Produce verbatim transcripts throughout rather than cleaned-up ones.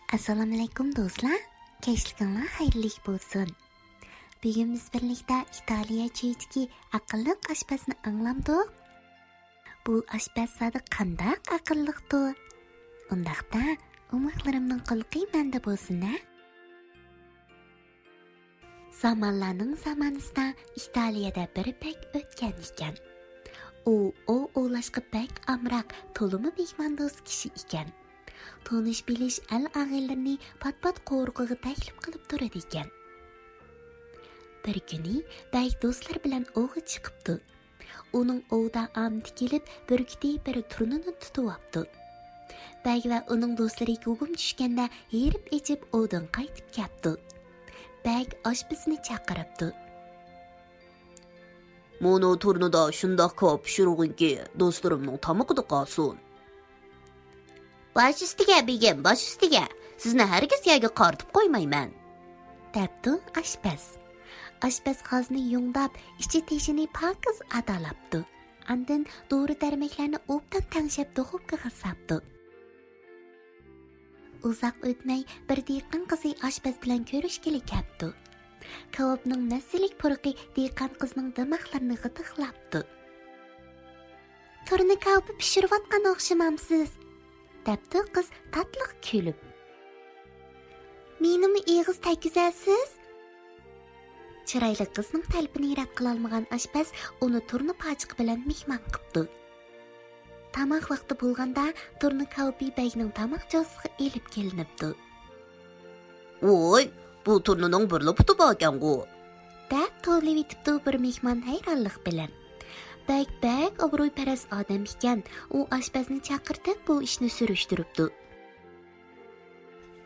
ئەسسالامۇئەلەيكۇم دوستلار، كەچلىكىڭلار خەيرلىك بولسۇن. بۈگۈن بىز بىرلىكتە ئىتالىيە چۆچىكى ئەقىللىق ئاشپەزنى ئاڭلامدۇق؟ بۇ ئاشپەز زادى قانداق ئەقىللىقتۇ؟ ئۇنداقتا ئوماقلىرىمنىڭ قۇلىقى مەندە بولسۇن ھە. زامانلارنىڭ زامانىسىدا ئىتالىيەدە بىر بەگ ئۆتكەن ئىكەن. ئۇ ئوۋ ئوۋلاشقا بەك ئامراق، تولىمۇ مېھماندوست كىشى ئىكەن. تونۇش بىلىش ئەل ئاغىنىلىرىنى پات-پات قورۇقىغا تەكلىپ قىلىپ تۇرىدىكەن. بىر كۈنى بەگ دوستلىرى بىلەن ئوۋغا چىقىپتۇ. ئۇنىڭ ئوۋدا ئامىتى كېلىپ، بۈركۈتى بىر تۇرنىنى تۇتۇۋاپتۇ. بەگ ۋە ئۇنىڭ دوستلىرى گۇگۇم چۈشكەندە ھېرىپ ئېچىپ ئوۋدىن قايتىپ كەپتۇ. بەگ ئاشپىزىنى چاقىرىپتۇ. مۇنۇ تۇرنىدا شۇنداق كاۋاپ پىشۇرغىنكى، دوستلىرىمنىڭ تامىقىدا قالسۇن. باش ئۈستىگە، بېگىم، باش ئۈستىگە. سىزنى ھەرگىز يەرگە قارىتىپ قويمايمەن، دەپتۇ ئاشپەز. ئاشپەز غازنى يۇڭداپ، ئىچى تېشىنى پاكىز ئاتالاپتۇ. ئاندىن دورا دەرمەكلەرنى ئوبدان تەڭشەپ دۇخوپكىغا ساپتۇ. ئۇزاق ئۆتمەي بىر دېھقان قىزى ئاشپەز بىلەن كۆرۈشكىلى كەپتۇ. كاۋاپنىڭ مەززىلىك پۇرىقى دېھقان قىزنىڭ دىماغلىرىنى غىدىقلاپتۇ. تۇرنا كاۋىپى پىشۇرۇۋاتقان ئوخشىمامسىز؟ دەپتۇ قىز تاتلىق كۈلۈپ. مېنىمۇ ئېغىز تەگكۈزەرسىز؟ چىرايلىق قىزنىڭ تەلىپىنى رەت قىلالمىغان ئاشپەز ئۇنى تۇرنا پاچىقى بىلەن مېھمان قىپتۇ. تاماق ۋاقتى بولغاندا تۇرنا كاۋىپى بەگنىڭ تاماق جوزىسىغا ئېلىپ كېلىنىپتۇ. ۋوي، بۇ تۇرنىنىڭ بىرلا پۇتى باركەنغۇ، دەپ توۋلىۋېتىپتۇ بىر مېھمان ھەيرانلىق بىلەن. بەگ بەك ئابرۇيپەرەس ئادەم ئىكەن، ئۇ ئاشپەزنى چاقىرتىپ بۇ ئىشنى سۈرۈشتۈرۈپتۇ.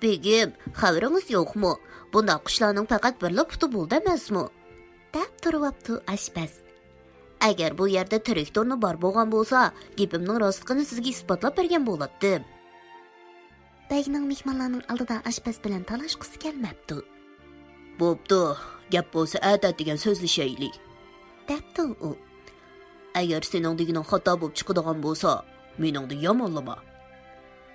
بېگىم، خەۋىرىڭىز يوقمۇ؟ بۇنداق قۇشلارنىڭ پەقەت بىرلا پۇتى بولىدۇ ئەمەسمۇ؟ دەپ تۇرۇۋاپتۇ ئاشپەز. ئەگەر بۇ يەردە تىرىك تۇرنا بار بولغان بولسا، گېپىمنىڭ راستلىقىنى سىزگە ئىسپاتلاپ بەرگەن بولاتتىم. بەگنىڭ مېھمانلارنىڭ ئالدىدا ئاشپەز بىلەن تالاشقۇسى كەلمەپتۇ. بوپتۇ، گەپ بولسا ئەتە دېگەن سۆزلىشەيلى، دەپتۇ ئۇ. ئەگەر سېنىڭ دېگىنىڭ خاتا بولۇپ چىقىدىغان بولسا، مېنىڭدىن يامانلىما.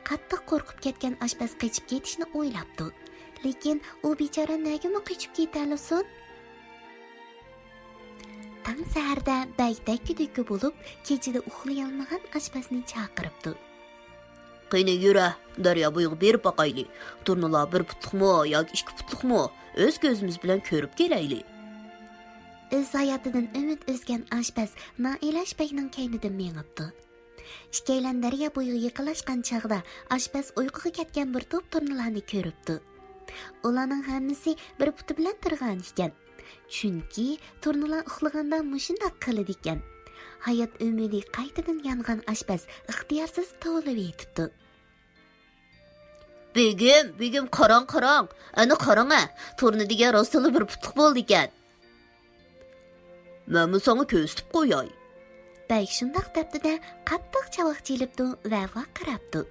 قاتتىق قورقۇپ كەتكەن ئاشپەز قېچىپ كېتىشنى ئويلاپتۇ. لېكىن ئۇ بىچارە نەگىمۇ قېچىپ كېتەلىسۇن؟ تاڭ سەھەردە بەگ دەككە-دۈككە بولۇپ، كېچىدە ئۇخلىيالمىغان ئاشپەزنى چاقىرىپتۇ. قېنى يۈرە، دەريا بويىغا بېرىپ باقايلى. تۇرنىلار بىر پۇتلۇقمۇ ياكى ئىككى پۇتلۇقمۇ؟ ئۆز كۆزىمىز بىلەن كۆرۈپ كېلەيلى. ئۆز ھاياتىدىن ئۈمىد ئۈزگەن ئاشپەز نائىلاج بەگنىڭ كەينىدىن مېڭىپتۇ. ئىككىيلەن دەريا بويىغا يېقىنلاشقان چاغدا ئاشپەز ئۇيقۇغا كەتكەن بىر توپ تۇرنىلارنى كۆرۈپتۇ. ئۇلارنىڭ ھەممىسى بىر پۇتى بىلەن تۇرغان ئىكەن. چۈنكى تۇرنىلار ئۇخلىغاندا مۇشۇنداق قىلىدىكەن. ھايات ئۈمىدى قايتىدىن يانغان ئاشپەز ئىختىيارسىز توۋلىۋېتىپتۇ. بېگىم، بېگىم، قاراڭ، قاراڭ! ئەنە قاراڭە، تۇرنا دېگەن راستتىنلا بىر پۇتلۇق بولىدىكەن. مەنمۇ ساڭا كۆرسىتىپ قوياي. بەگ شۇنداق دەپتۇ-دە، قاتتىق چاۋاك چېلىپتۇ ۋە ۋارقىراپتۇ.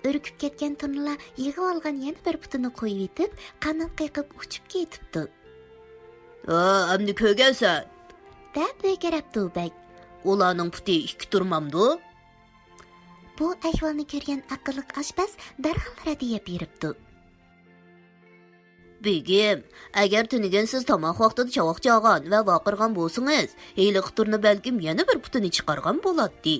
ئۈركۈپ كەتكەن تۇرنىلار يىغىۋالغان يەنە بىر پۇتىنى قويۇۋېتىپ، قانات قېقىپ ئۇچۇپ كېتىپتۇ. ھە، ئەمدى كۆرگەنسەن! دەپ ۋەكىرەپتۇ بەگ. ئۇلارنىڭ پۇتى ئىككى تۇرمامدۇ؟ بۇ ئەھۋالنى كۆرگەن ئەقىللىق ئاشپەز دەرھال رەددىيە بېرىپتۇ. بېگىم، ئەگەر تۈنۈگۈن سىز تاماق ۋاقتىدا چاۋاك چالغان ۋە ۋارقىرىغان بولسىڭىز، ھېلىقى تۇرنا بەلكىم يەنە بىر پۇتىنى چىقارغان بولاتتى.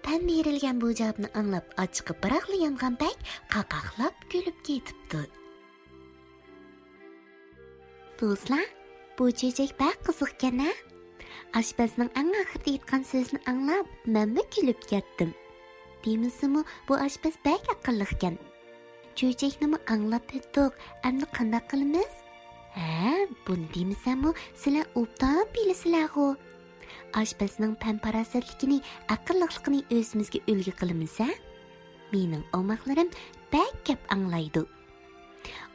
پەم بېرىلگەن بۇ جاۋابنى ئاڭلاپ، ئاچچىقى بىراقلا يانغان بەگ قاقاقلاپ كۈلۈپ كېتىپتۇ. دوستلار، بۇ چۆچەك بەك قىزىقكەن ھە؟ ئاشپەزنىڭ ئەڭ ئاخىرىدا ئېيتقان سۆزىنى ئاڭلاپ، مەنمۇ كۈلۈپ كەتتىم. دېمىسىمۇ، بۇ ئاشپەز بەك ئەقىللىقكەن. چۆچەكنىمۇ ئاڭلاپ ئۆتتۇق، ئەمدى قانداق قىلىمىز؟ ھە، بۇنى دېمىسەممۇ، سىلەر ئوبدان بىلىسىلەرغۇ. ئاشپەزنىڭ پەم-پاراسەتلىكىنى، ئەقىللىقلىقىنى ئۆزىمىزگە ئۈلگە قىلىمىز ھە؟ مېنىڭ ئوماقلىرىم بەك گەپ ئاڭلايدۇ.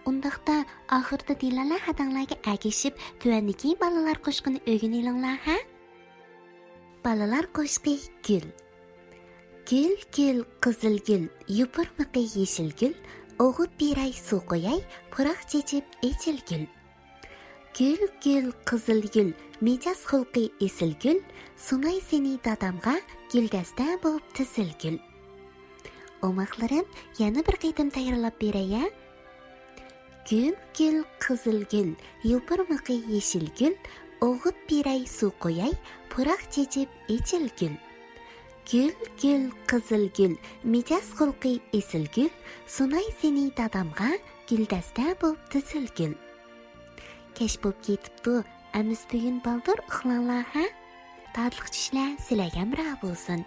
ئۇنداقتا ئاخىرىدا دىلالە ھەدەڭلارگە ئەگىشىپ، تۆۋەندىكى بالىلار قوشىقىنى ئۆگىنىۋېلىڭلار ھە. بالىلار قوشىقى گۈل. گۈل، گۈل، قىزىل گۈل، يوپۇرمىقى يېشىل گۈل، ئوغۇت بېرەي، سۇ قۇياي، پۇراق چېچىپ ئېچىل گۈل. گۈل، گۈل، قىزىل گۈل، مىجەز خۇلقى ئېسىل گۈل، سۇناي سېنى دادامغا، گۈلدەستە بوپ تىزىل گۈل. ئوماقلىرىم يەنە بىر قېتىم تەكرارلاپ بېرەي ھە. گۈل، گۈل، قىزىل گۈل، يوپۇرمىقى يېشىل گۈل، ئوغۇت بېرەي، سۇ قوياي، پۇراق چېچىپ ئېچىل گۈل. گۈل، گۈل، قىزىل گۈل، مىجەز خۇلقى ئېسىل گۈل، سۇناي سېنى دادامغا، گۈلدەستە بوپ تىزىل گۈل. كەچ بوپ كېتىپتۇ، ئەمىسە بۈگۈن بالدۇر ئۇخلاڭلار ھە. تاتلىق چۈشلەر سىلەرگە ھەمراھ بولسۇن.